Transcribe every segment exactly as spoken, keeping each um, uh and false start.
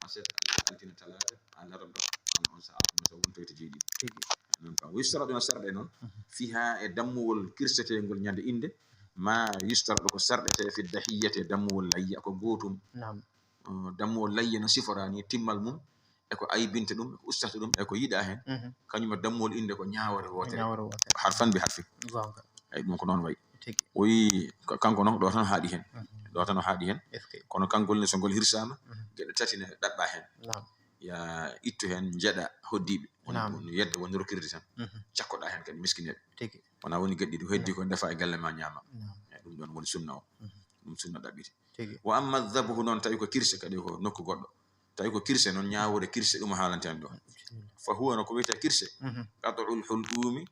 Altine, talaata, alarba, on, on sa'a, on sa'a wontoyta jeeɗiɗi. Tigi. Non ka. Wa yustaratu, no sarɗe non, mhm, fiha, e dammuwol kirseteengol ñande innde, ma yustaratu, ko sarɗete, fi dahiyati, e dammuwol layya, ko gootum. Naam. Uh, dammuwol layya no siforani timmal mum, e ko aybinta ɗum, e ko ustata ɗum, e ko yiɗa heen. Mhm. Kañum e dammuwol innde ko ñaawore wootere. Ñaawore wootere. Harfan bi harfin. Goonga. Eyi, ɗum ko noon wayi. Tigi. O wiyi, ko kanko noon, ɗo tan haaɗi heen. Mhm. Ɗo tan o haaɗi heen. Est-ce que? Kono kanngol ne, so ngol hirsaama, mhm, geɗe tati ne ɗaɓɓa heen. Naam. Ya ittu heen, njeɗa hoɗdiiɓe. Won, naam, won yedda, won rokirde tan. Mhm. Cakkoɗa heen kadi miskineeɓe. Tigi. Wona woni geɗe ɗiɗi, ko heddi, naam, ko ndefa e galle ma ñaama. Naam. Eyi, ɗum ɗoon woni sunna o. Mhm. Ɗum sunna ɗaɓɓiti. Tigi. Wa amma dhabuhu, noon tawi ko kirse kadi ko nokku goɗɗo. Tawi ko kirse noon, ñaawore kirse, ɗum o haalante en ɗo. Bismillah. Fa huwa, no ko wiyetee kirse. Mhm. Qat'ul hulqumi,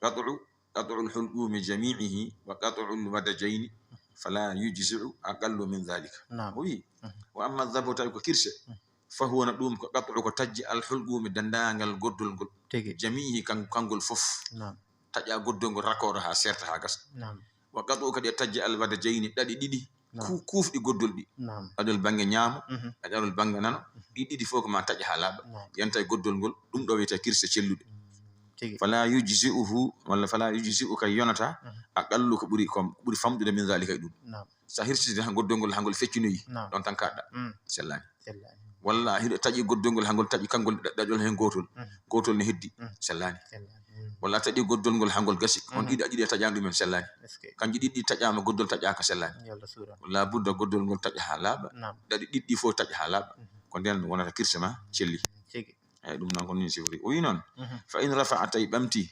qat'u, qat'ul hulqumi jami'ihi wa qat'ul wadajayni, fala yujzi'u aqallu min dhalika. Naam. O wi, mhm, wa amma dhabu, tawi ko kirse. Mhm. Fa huwa, no ɗum ko qat'u, ko taƴde, al hulqumi, denndaangal goddol ngol. Tigi. Jami'ihi, kan-, kanngol fof. Naam. Taƴa goddol ngol, rakoora haa seerta, haa gasa. Naam. Wa qat'u, kadi e taƴde, al wadajayni, ɗaɗi ɗiɗi. Naam. Ku-, kuufɗi goddol ɗi. Naam. Ɗaɗol bannge ñaamo, mhm, e ɗaɗol bannge nano. Mhm. Ɗi ɗiɗi fof ko ma taƴa haa laaɓa. Naam. Yanta e goddol ngol, ɗum ɗo wiyetee kirse celluɗe. Mm, tigi. Fala yujzi'uhu, walla fala yujzi'u, kay yonata, mhm, aqallu, ko ɓuri, ko ɓuri famɗude, min dhalika, e ɗum. Naam. So a hirsiti tan goddol ngol, haa ngol feccinoyi, naam, ɗoon tan kaɗɗa. Mm. Sellaani. Sellaani. Walla hiɗo taƴi goddol ngol, haa ngol taƴi kanngol ɗa-, ɗaɗol heen gootol. Mhm. Gootol ne heddi. Mhm. Sellaani. Sellaani. Mhm. Walla a taƴi goddol ngol, haa ngol gasi. On, mhm, ɗiɗi a ɗiɗi a taƴaani ɗumen, sellaani. Est-ce que? Kanji ɗiɗi taƴaama, goddol taƴaaka, sellaani. Yo Allah suura. Walla budda goddol ngol taƴa haa laaɓa. Naam. Ɗaɗi ɗiɗi ɗi fof taƴa haa laaɓa. Mhm. Ko ndeen wonata kirse ma celli. Tigi. Eyi, ɗum noon ko nii sifori. O wi noon, mhm, fa in rafa'a, tawi ɓamti,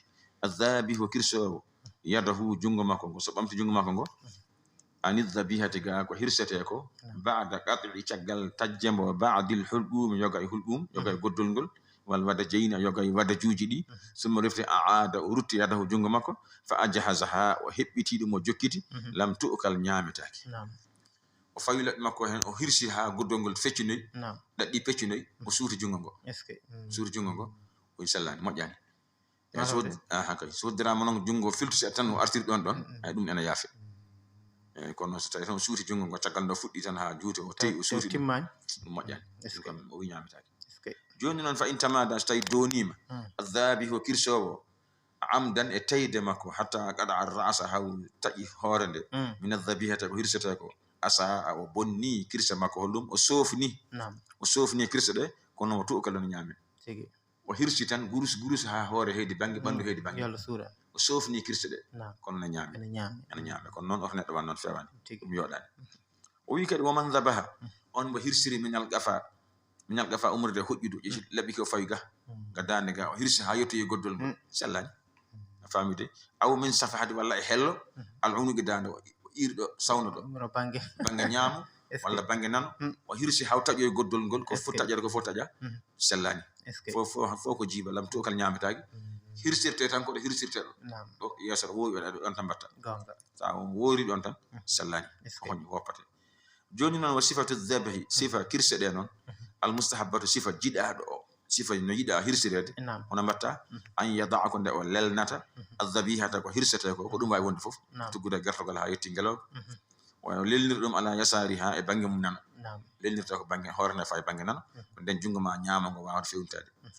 adhabihu, kirsoowo, yadahu, junngo makko ngo. So ɓamti junngo makko ngo, mhm, ani dhabihati, ga ko hirsetee ko, naam, ba'da qat'i, caggal taƴde mbo, ba'dil hulqumi, yoga e hulqum, yoga e, mhm, goddol ngol, wal wadajayni, yoga e wadajuuji ɗi, mhm, summa refti a'ada, o rutti yadahu, junngo makko, fa ajhazaha, o heɓɓiti ɗum, o jokkiti, mhm, lam tu'kal, ñaametaake. Naam. O fawi laɓi makko heen, o hirsi haa goddol ngol feccinoyi, naam, ɗaɗi ɗi peccinoyi, o, mhm, suuti junngo ngo. Est-ce que? Mm. Suuti junngo ngo, o sellaani, moƴƴaani. Eyi, so, aha, kay. So woddiraama noon junngo filtu seeɗa tan, o artiri ɗoon ɗoon, mm, mm, ay, ɗum ene yaafe. Mm. Eyi, kono so tawii tan o suuti junngo ngo, caggal nde o fuɗɗi tan haa juuti, o tawi o suuti ɗum, timmaani, ɗum moƴƴaani. Est-ce que? Ɗum kam o wi ñaametaake. Est-ce que? Jooni noon, fa in tamada, so tawii dooniima, mm, adhabihu, kirsoowo, amdan, e tayde makko, hatta qata'a ra'sa, haa taƴi hoore nde, mm, min adhabihati, ko hirsetee ko, asaa, o bonni kirse makko, holɗum? O soofni. Naam. O soofni kirse ɗe, kono o tu'kal, no ñaame. Tigi. O hirsi tan gurus gurus haa hoore heedi bannge, ɓanndu, mm, heedi bannge. Yo Allah suura. O soofni kirse ɗe, naam, kono ne ñaame. Ene ñaame. Ene ñaame. Kono noon oto neɗɗo waɗ noon, feewaani. Tigi. Ɗum yooɗaani. O wi kadi, wa man dhabaha, mm, on mo hirsiri, minal qafa, minal qafa, umrude hoƴƴudu, ƴetti, mm, laɓi ko fawi ga, mm, ga daande ga, o hirsi haa yettoyi goddol ngol. Mm. Sellaani. Mm. A faami de? Aw min safahati, walla e hello, mm, al unuqi, daande, o iiri ɗo, sawno ɗo. Umro bannge. Bannge ñaamo, est-ce que? Walla bannge nano, mm, o hirsi haa taƴoyi goddol ngol, ko, est-ce que, foti taƴeede, ko foti taƴa. Mm. Sellaani. Est-ce que? Fof, fof, fof ko jiiba, lam tu'kal, ñaametaake. Mm. Hirsirte tan ko ɗo hirsirte ɗo. Naam. Ɗo yeeso ɗo woowi waɗa ɗo, ɗon tan mbatta. Goonga. So a woori ɗoon tan, mm, sellaani. Est-ce que? Ko honɗum woppate? Jooni noon, wa sifatu dhabhi, sifa kirse ɗe noon, mhm, al mustahabbatu, sifa jiɗaaɗo o, sifa no yiɗaa hirsireede, naam, hono mbatta, mhm, an yada'a, ko nde o lelnata, mhm, adhabihata, ko hirsetee ko, ko ɗum waawi wonde fof, naam, tuggude e gertogal haa yetti ngelooba, mhm, o lelnira ɗum ala yasariha, e bannge mum nano, naam, lelnirta ko bannge hoore nde, faa e bannge nano, mhm, ko ndeen junngo ma ñaamo ngo waawata fewnitaade. Mhm.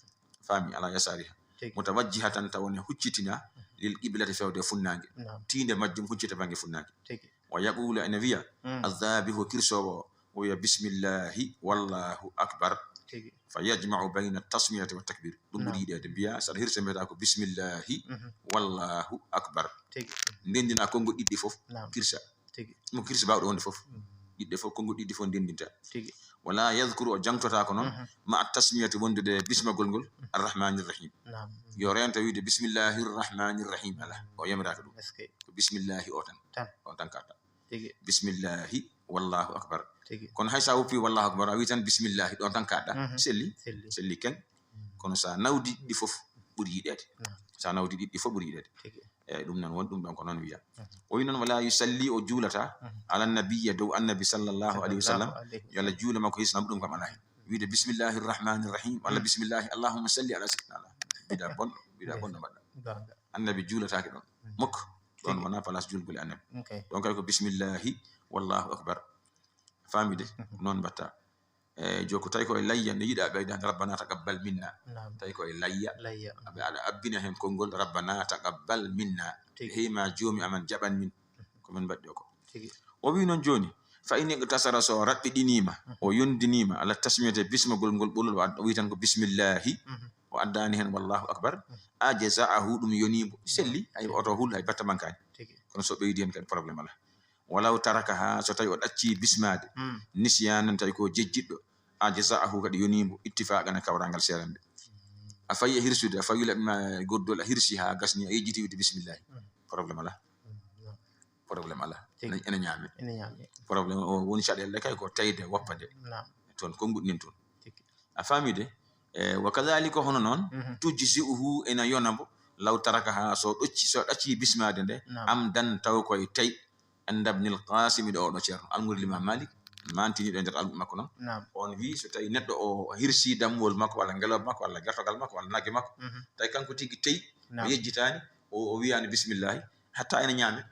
Faami, ala yasariha. Tigi. Mutawajjihatan, tawa ne huccitina, mhm, lil qiblati, fewde funnaange. Naam. Tiinde majjum huccita bannge funnaange. Tigi. Wa yaqulu, ene wiya, mm, adhabihu, kirsoowo o, o wiya, bismillahi, wallahu akbar. Tigi. Fa yajma'u bayna tasmiyati wa takbir. Ɗum ɓuri, naam, yiɗeede. Mbiya, so aɗa hirsa, mbiyata ko bismillahi, mhm, wallahu akbar. Tigi. Ndenndina konnguɗi ɗiɗi fof, naam, kirsa. Tigi. Mo kirsi baawɗo wonde fof. Mm. Ɗiɗɗe fof, konnguɗi ɗiɗi fof ndenndinta. Tigi. Wala yadhkuru, o jangtotaako noon, mhm, ma at tasmiyati, wondude bismagol ngol, mhm, arrahmanir rahim. Naam. Yo reento wiide bismillahir rahmanir rahim, ala. O yamiraaka ɗum. Est-ce que? Ko bismillahi o tan. Tan. On tan kaɗɗa. Tigi. Bismillahi, wallahu akbar. Tigi. Kono hay so a woppi wallahu akbar, a wi tan bismillahi, ɗon tan kaɗɗa. Mhm. Selli? Selli. Selli ken. Mm. Kono so a nawdi ɗiɗi fof, ɓuri yiɗeede. Naam. So a nawdi ɗiɗi fof, ɓuri yiɗeede. Tigi. Eyi, ɗum noon woni ɗum ɗon ko noon wiya. Mhm. O wi noon, wala yusalli, o juulata, mhm, ala nabiyya, dow annabi sallallahu alayhi wa sallam, sallallahu alayhi wa sallam, yo Allah juule makko hisna mo, ɗum kam alaa heen. Wiide bismillahi rahmani rahim, walla, mhm, bismillahi allahumma salli ala sayyidina, ala. Mbiɗa bonɗo, mbiɗa bonɗo mbaɗɗa. Goonga. Annabi juulataake ɗoon. Mhm. Mukk. Ɗoon, tigi, wonaa place juulgol e annabi. Ok. Ɗoon kadi ko bismillahi, wallahu akbar. Faami de? Mhm. Noon mbaɗta. E, joko tawi ko e layya nde yiɗa ɓeydaade rabbana taqabbal minna. Naam. Tawi ko e layya. Layya. Aɓe aɗa abbina heen konngol rabbana taqabbal minna. Tigi. Heyma joomi amen jaɓan min. Ko min mbaɗɗo ko. Tigi. O wi noon jooni, fa in iqtasara so raɓɓiɗiniima, o yondiniima, ala tasmiyate bismagol ngol ɓolol, o ad-, o wi tan ko bismillahi, o addaani heen wallahu akbar, ajza'ahu, ɗum yonii mbo, selli, ay oto hul, hay batta mankaani. Tigi. Kono so ɓeydi heen kadi problème alaa. Walaw tarakaha, so tawi o ɗacci bismaade, nisyanan, tawi ko jejjitɗo, ajza'ahu, kadi yonii mbo, ittifaqan, e kawrangal seeranɓe. A fayi e hirsude, a fayi laɓi ma goddol, a hirsi haa gasni, a yejjiti wiide bismillahi. Problème alaa. Problème alaa. Tigi. Ene, ene ñaame. Ene ñaame. Problème o woni caɗeele kay ko tayde, woppade. Naam. Toon, konnguɗi nin toon. Tigi. A faami de? E, wa kadhalika, hono noon, tujzi'uhu, ena yona mbo, law tarakaha, so ɗocci, so ɗacci bismaade nde, naam, amdan, taw koye tawi, inda Ibnil Qasim, ɗo oɗo ceerno, almurid Imam Malik, mantiniiɗo e nder almurid makko noon. Naam. On wi, so tawi neɗɗo o hirsi dammuwol makko, walla ngelooba makko, walla gertogal makko, walla nagge makko, tawi kanko tigi tawi, naam, o yejjitaani, o, o wiyaani bismillahi, hatta ene ñaame.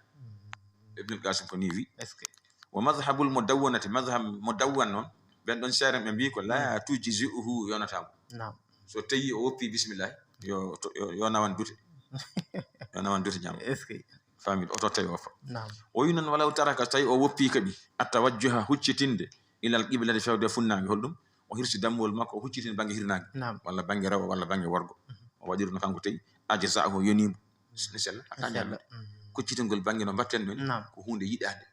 Ibnul Qasim ko ni wi. Est-ce que? Wa madhhabul mudawwanati, madhhab mudawwan noon, ɓen ɗon seeɗa ɓe mbi ko la tujzi'uhu, yonata mo. Naam. So tawi o woppi bismillahi, yo to-, yo, yo nawan dute. Yo nawan dute ñaama. Est-ce que? Faami, oto tawi o fa. Naam. O wi noon, walaw taraka, so tawi o woppi kadi, at-tawajjuha, huccitinde, ilal qiblati, fewde funnaange, holɗum? O hirsi dammuwol makko, o huccitini bannge hirnaange. Naam. Walla bannge rewo, walla bannge worgo. O waɗiri no kanko tawi, ajza'ahu, yonii mo. Ne sella, hatta ñaame. Kuccitungol bannge no mbatten ɗum, naam, ko huunde yiɗaande.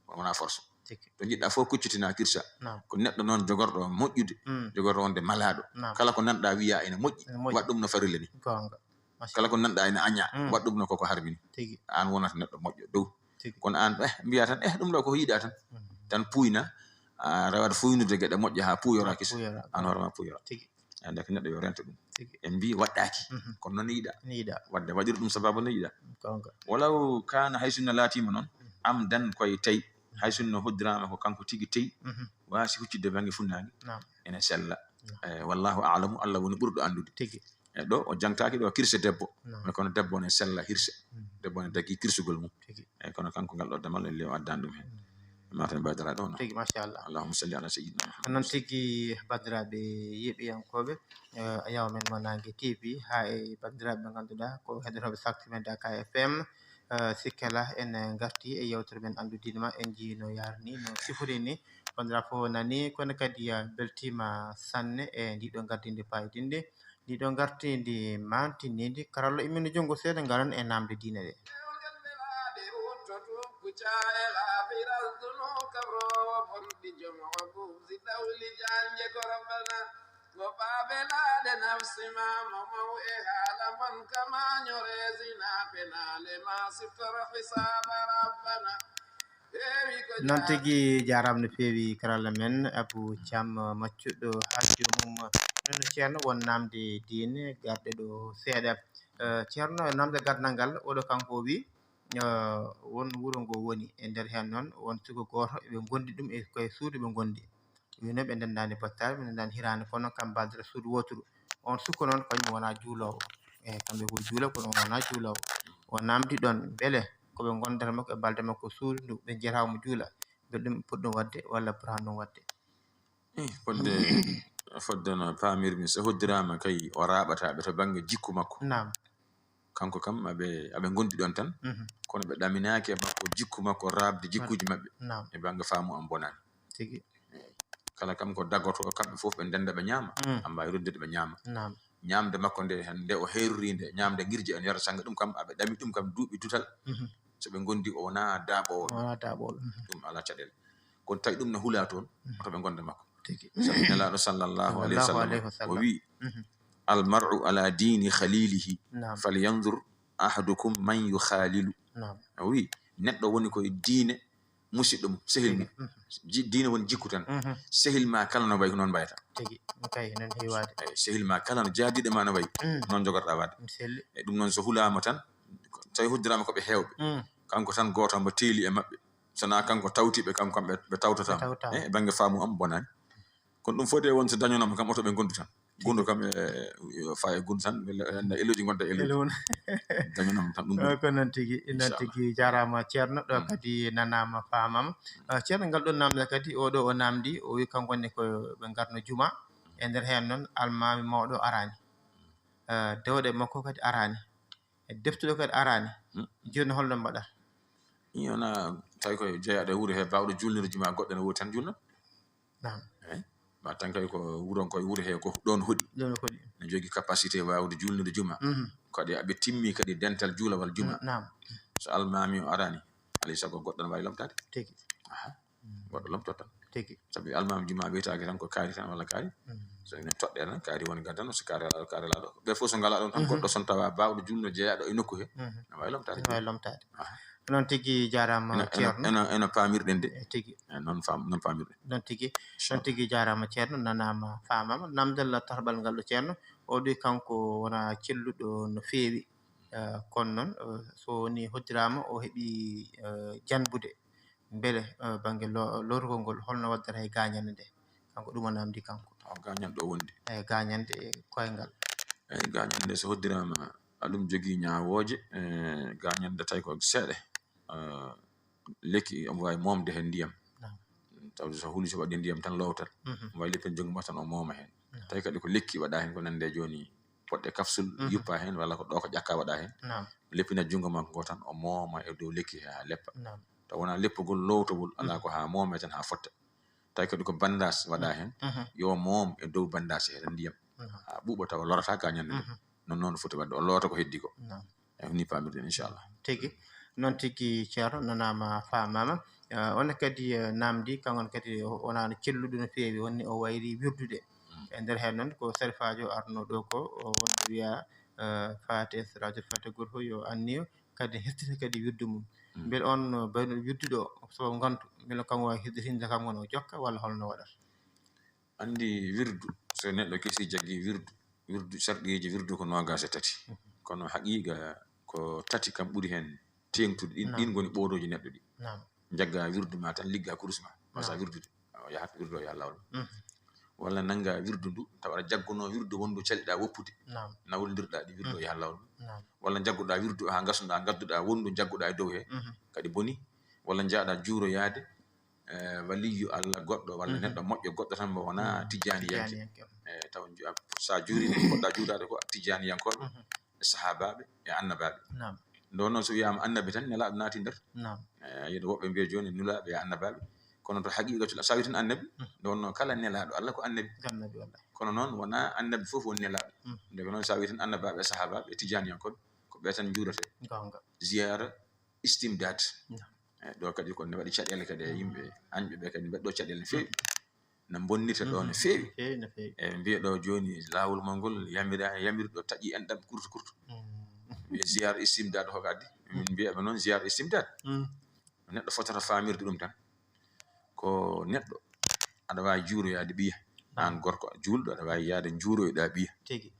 Wonaa force. Tigi. To njiɗɗa fof kuccitina kirsa. Naam. Ko neɗɗo noon jogorɗo moƴƴude, jogorɗo wonde malaaɗo. Naam. Kala ko nanɗa wiya ene moƴƴi, ene moƴƴi, waɗ ɗum no farilla ni. Goonga. Machallah. Kala ko nanɗa ene aña, waɗ ɗum no koko harmini. Tigi. Aan wonata neɗɗo moƴƴo dow. Tigi. Kono aan, eh, mbiya tan, eh, ɗum ɗo ko yiɗa tan. Tan puyna, a, rewata fuynude geɗe moƴƴe haa puyora kisa. Puyora. Aan hoore ma puyora. Tigi. Ande ko neɗɗo yo rento ɗum. Tigi. En mbi waɗɗaaki. Kono noon yiɗa. Yiɗa. Wadde waɗir ɗum sababu no yiɗa. Goonga. Walaw kana, hay sinno laatiima noon, amdan, koye tawi, hay sinno hoddiraama ko kanko tigi tawi, waasi huccidde bannge funnaange, naam, ene sella. Naam. Eh, wallahu a'lamu, Allah woni ɓurɗo anndude. Tigi. E ɗo o jangtaaki ɗo kirse debbo. Naam. Mais kono debbo ne sella hirse. Debbo ne dagi kirsugol mum. Tigi. Eyi, kono kanko ngal ɗo damal en lew addani ɗum heen. Mataw en mbaɗdara ɗo, no? Tigi, machallah. Allahumma salli ala sayyidina Muhammad. Noon tigi, banndiraaɓe yeeɓiyankooɓe, eh, Ayaw Men Mo Naange T V, haa e banndiraaɓe ɓe ngannduɗaa ko heɗotooɓe Safti Men Dakar F M, eh, sikkela en ngarti e yeewtere men Anndu Diine Ma, en njii no yaarni, no sifori ni. Banndiraaɓe fof nani, kono kadi, eh, beltiima sanne e ndiɗo ngardiindi paaydinnde. Ndi ɗo ngarteendi maantiniindi, karallo immino junngo seeɗa, ngaran e naamnde diine ɗe. Dewgal belaaɗe wutto tuubku caayel, haa firasduno kabroowo bonɗi jom o buusi dawli jaanje ko rabbana. Ko baabelaaɗe nafsi ma mo maw e haala mon kama ñoreesina penaale ma siftor hisaaba rabbana. Noon tigi, jaaraama no feewi karalla men Abou Thiam, maccuɗo hajju mum. Noon ceerno, won naamde diine garɗe ɗo seeɗa. Eh, ceerno, naamde gardal ngal, oɗo kanko o wi, eh, won wuro ngo woni e nder heen noon, won suka gooto, ɓe ngondi ɗum e koye suudu ɓe ngondi. Wino ɓe ndendaani battaane, ɓe ndendaani hiraande, kono kam mbaaldata suudu wooturu. On suka noon, kañum wonaa juuloowo. Eyi, kamɓe ko juula, kono wonaa juuloowo. O naamndi ɗoon, mbele ko ɓe ngondata makko e balde makko suudu ndu, ɓe njiyata omo juula, mbele ɗum poti ɗum waɗde walla potaani ɗum waɗde? Eh, fodde, fodde no paamirmi, so hoddiraama kay, o raaɓataa ɓe to bannge jikku makko. Naam. Kanko kam, aɓe, aɓe ngondi ɗoon tan, kono ɓe ɗaminaaki e makko, jikku makko, raaɓde jikkuuji maɓɓe. Naam. E bannge faamu am bonaani. Tigi. Eyi. Kala kam ko dagoto, kamɓe fof ɓe ndenda, ɓe ñaama. Amma e ruddude ɓe ñaama. Naam. Ñaamde makko nde, nde o heerori nde, ñaamde ngirja en yara sanga, ɗum kam, aɓe ɗami ɗum kam duuɓi dutal. So ɓe ngondi, o wonaa daaɓoowo. O wonaa daaɓoowo. Ɗum alaa caɗeele. Kono tawi ɗum no hula toon, oto ɓe ngonda makko. Tigi. Sabi Nelaaɗo sallallahu alayhi wa sallam, sallallahu alayhi wa sallam, o wi, "Al mar'u ala dini khalilihi, naam, falyanzur ahadukum man yukhalilu." Naam. O wi, neɗɗo woni koye diine musiɗɗo mum, sehil mum. Tigi. Ji-, diine woni jikku tan. Sehil ma kala no wayi ko noon mbayata. Tigi. Kay, noon heewaade. Eyi, sehil ma kala no jaadiiɗo ma no wayi, noon jogorɗaa waɗde. Selli. E ɗum noon so hulaama tan, tawi hoddiraama ko ɓe heewɓe. Kanko tan gooto mbo teeli e maɓɓe. So na kanko tawti ɓe, kam, kam ɓe, ɓe tawtata mo. Ɓe tawta mo. Eh, e bannge faamu am bonaani. Kono ɗum foti e won so dañono mo kam, oto ɓe ngondu tan. Gundu kam e fa e gundu tan, enda eloji gonda eloji. Dañanam tan ɗum. Ko noon tigi, noon tigi. Jarama ceerno, ɗo kadi nanama famama. Ceerno, ngal ɗon namde kadi, oɗo o namdi, o wi kanko ne ko ɓe ngarno juma. E nder heen noon almami mawɗo arani. Dewɗe makko kadi arani. E deftuɗo kadi arani. Joni holno mbaɗa? Ina tawi ko jeeyaɗo e wuuro he bawɗo julnirde juma goɗɗo ne woodi tan julna. Naam. Eyi. Ma tan kay ko wuron koye wuuro he ko ɗon hoɗi. Ɗon hoɗi. Ne jogi capacité wawde julnude juma. Kadi aɓe timmi kadi dental juulawal juma. Naam. So almami o arani, alay sago goɗɗo ne wawi lomtade. Tigi. Aha. Goɗɗo lomto tan. Tigi. Sabi almami juma wiyetake tan ko kaari tan walla kaari. So ene toɗɗe tan kaari woni gaddano, so kaari laaɗo, kaari laaɗo. Ɓe fof so ngala ɗon tan goɗɗo son tawa bawɗo julno jeeyaɗo e nokku he. Ne wawi lomtade. Ne wawi lomtade. Aha. Noon tigi jarama. Eno, eno, ceerno. Eno, eno pamirɗen de. E tigi. E noon fam-, noon pamirɗen. Noon tigi. Noon tigi jarama ceerno, nanama, famama. Namdal tarɓal ngal ɗo ceerno, o ɗo kanko wona celluɗo no feewi. Eh, kono noon, eh, so woni hoddirama o heɓi, eh, janbude. Beele, eh, bangge lo-, lorgol ngol holno waddata e gañande nde? Kanko ɗum o namdi kanko. Awa gañande ɗo wondi. E gañande e koyngal. Eyi, gañande nde so hoddirama aɗum jogii ñaawooje, eh, gañande tawi ko seeɗa. Eh, lekki omo waawi moomde heen ndiyam. Naam. Tawde so huli so waɗi ndiyam tan lowtal. Mhm. Omo waawi leppin junngo makko tan o mooma heen. Naam. Tawi kadi ko lekki waɗa heen ko nande jooni poɗɗe capsule yuppa heen walla ko ɗo ko ƴakka waɗa heen. Naam. Leppina junngo makko ngo tan o mooma e dow lekki he haa leppa. Naam. Taw wonaa leppugol lowtogol alaa ko haa moome tan haa fotta. Tawi kadi ko bandage waɗa heen. Mhm. Yo moom e dow bandage he tan ndiyam. Mhm. Haa ɓuuɓa tawa lorata gañande nde. Mhm. Noon noon foti waɗde o loota ko heddi ko. Naam. E ni pamirɗen inchallah. Tigi. Noon tigi ceerno nanama famama. Eh, on kadi, eh, namdi kanko on kadi o-, wonano celluɗo no feewi, wonni o wayri wirdude. Mm. E nder heen noon ko sarifajo arno ɗo ko o wonde wiya, eh, fate salatul fate goto fof yo anniyo kadi hestina kadi wirdu mum. Mm. Mbele on, eh, bayno wirduɗo o sababu ngantu, mbele kanko wawi hesɗitinde kanko no jokka walla holno waɗata? Anndi wirdu, so neɗɗo kesi jaggi wirdu, wirdu, sarɗiiji wirdu ko noogaas e tati. Mhm. Kono haqiiqa ko tati kam ɓuri heen teeŋtude. Ɗin, naam, ɗin ngoni ɓoodooji neɗɗo ɗi. Naam. Njagga wirdu ma tan, ligga kurus ma, wasa, naam, wirdude. O yahat wirdu o yaha laawol. Mhm. Walla nannga wirdu ndu, tawa aɗa jaggunoo wirdu wondu caliɗaa woppude. Naam. Nawlondirɗaa ɗi wirdu o, mhm, yaha laawol. Naam. Walla njagguɗaa wirdu haa ngasuɗaa, ngadduɗaa wondu njagguɗaa e dow he. Mhm. Kadi boni. Walla njaaɗaa juuroyaade, eh, waliyu Allah goɗɗo walla, mhm, neɗɗo moƴƴo goɗɗo tan mo wonaa, mhm, tijjaaniyanke. Tijjaaniyanke. Eh, taw ju-, a-, so a juuriima ko poɗɗa juuraade ko tijjaaniyankooɓe, mhm, e sahaabaaɓe, e annabaaɓe. Naam. Nde wonnoo so wiyaama annabi tan, nelaaɗo naati nder. Naam. Eh, yiɗo woɓɓe mbiya jooni nulaaɓe e annabaaɓe. Kono to haqiiqatul, so a wii tan annabi, mhm, nde wonnoo kala nelaaɗo Allah ko annabi. Annabi Allah. Kono noon wonaa annabi fof woni nelaaɗo. Mhm. Nde ko noon so a wii tan annabaaɓe e sahaabaaɓe e tijjaaniyankooɓe, ko ɓe tan njuurata. Goonga. Ziyaara istimdaad. Naam. Eh, ɗo kadi ko ne waɗi caɗeele kadi e, mm, yimɓe añɓe ɓe kadi mbaɗi ɗo caɗeele no feewi. Mm. Na bonnita ɗo no, mhm, feewi. Feewi, no feewi. E mbiya ɗo jooni laawol mon ngol yamira, yamirɗo taƴi enɗam kurtu kurtu. Mm. Mbiya ziyaara istimdaad hoko addi. Min mbiya ɓe noon ziyaara istimdaad. Mm. Neɗɗo fotata faamirde ɗum tan. Ko neɗɗo aɗa waawi juuroyaade ɓiya. Naam. Aan gorko juulɗo aɗa waawi yaade njuuroyɗaa ɓiya. Tigi.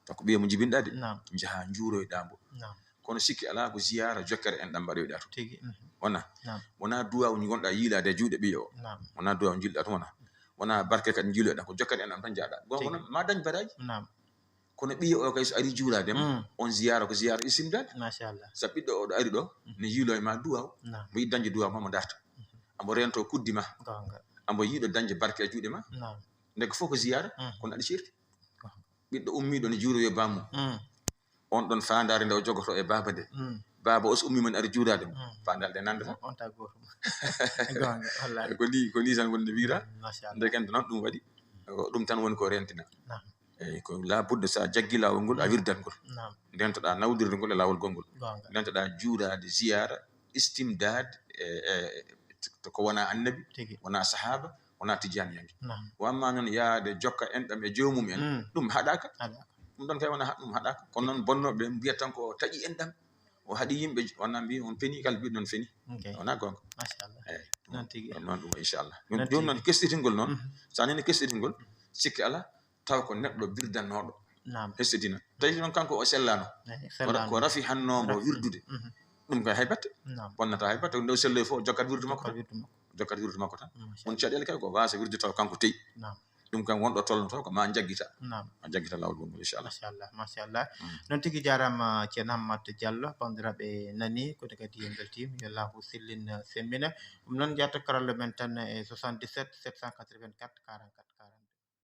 Taw ko ɓiya mo jibinɗaa de. Naam. Njaha njuuroyɗaa mbo. Naam. Kono sikki alaa ko ziyaara jokkere enɗam mbaɗoyɗaa toon. Tigi, mhm. Wona? Naam. Wona duwaaw ngonɗaa yiilaade e juuɗe ɓiya o. Naam. Wona duwaaw njiiluɗaa toon, wona? Wona barke kadi njiiloyɗaa, ko jokkere enɗam tan njahaɗaa. Goonga. Tigi. Noon, ma dañ baraaji. Naam. Kono ɓiya o kay so ari juulaade ma, mm, on ziyaara ko ziyaara istimdaad. Machallah. Sabu ɓiɗɗo oɗo ari ɗo, mhm, ne yiilo e ma duwaaw. Naam. Mo yiɗi dañde duwaaw ma, mo darta. Mhm. Ambo reento kuddi ma. Goonga. Ambo yiɗo dañde barke e juuɗe ma. Naam. Ndeke fof ko ziyaara, mhm, kono aɗa ceerti. Goonga. Ɓiɗɗo ummiiɗo ne juuroyo bammum. Mm. On ɗon faandaare nde o jogoto e baaba nde. Mm. Baaba o so ummiima ne ari juuraade mo. Mm. Faandaare nde nandata. On ta gooto. Goonga, wallaahi. Ko ni, ko ni tan wonde wiira. Mm, machallah. Ndeke noon ɗum waɗi. Ko ɗum tan woni ko rentina. Naam. Eyi, ko laabudde so a jaggi laawol ngol, a, mm, wirdat ngol. Naam. Ndentoɗaa nawdirde ngol e laawol gongol. Goonga. Ndentoɗaa juuraade, ziyaara, istimdaad, e, e, to ko wonaa annabi, tigi, wonaa sahaaba, wonaa tijjaaniyanke. Naam. Wa amma noon yaade jokka enɗam e joomum en, mm, ɗum haɗaaka. Haɗaaka. Ɗum ɗon kay wonaa haɗ-, ɗum haɗaaka. Kono noon bonnooɓe mbiyata tan ko o taƴi enɗam. O haɗi yimɓe, wonaa mbiyi on peni, kala mbiɗo noon feni. Ok. Wonaa goonga. Machallah. Eyi. Noon tigi. Ɗum noon ɗum, inchallah. Ɗum noon jooni tigi. Noon kesɗitingol noon, mhm, so a nani kesɗitingol, mhm, sikki alaa, taw ko neɗɗo birdanooɗo. Naam. Hesɗitina. Tawi noon kanko o sellaano. Eyi, ko, sellaano. Ko rafi hannoo mbo, rafi, wirdude. Mhm. Ɗum kay hay batte. Naam. Bonnataa hay batte. Nde o selloyi fof, o jokkat wirdu makko. Jokkat wirdu makko. Jokkat wirdu makko tan. Machallah. Won caɗeele kay ko waasa wirde taw kanko teyi. Naam. ɗum kam wonɗo tolnoto ko ma jaggita, Naam. ma jaggita laawol gongol, inchallah. Machallah, machallah. Noon tigi jaaraama Ceerno Hammat Diallo, banndiraaɓe nani, kono kadi en mbeltiima, yo Allahu sellin semmina. Ɗum noon, njaarta karallo men tan e soixante-dix-sept sept cent quatre-vingt-quatre quarante-quatre.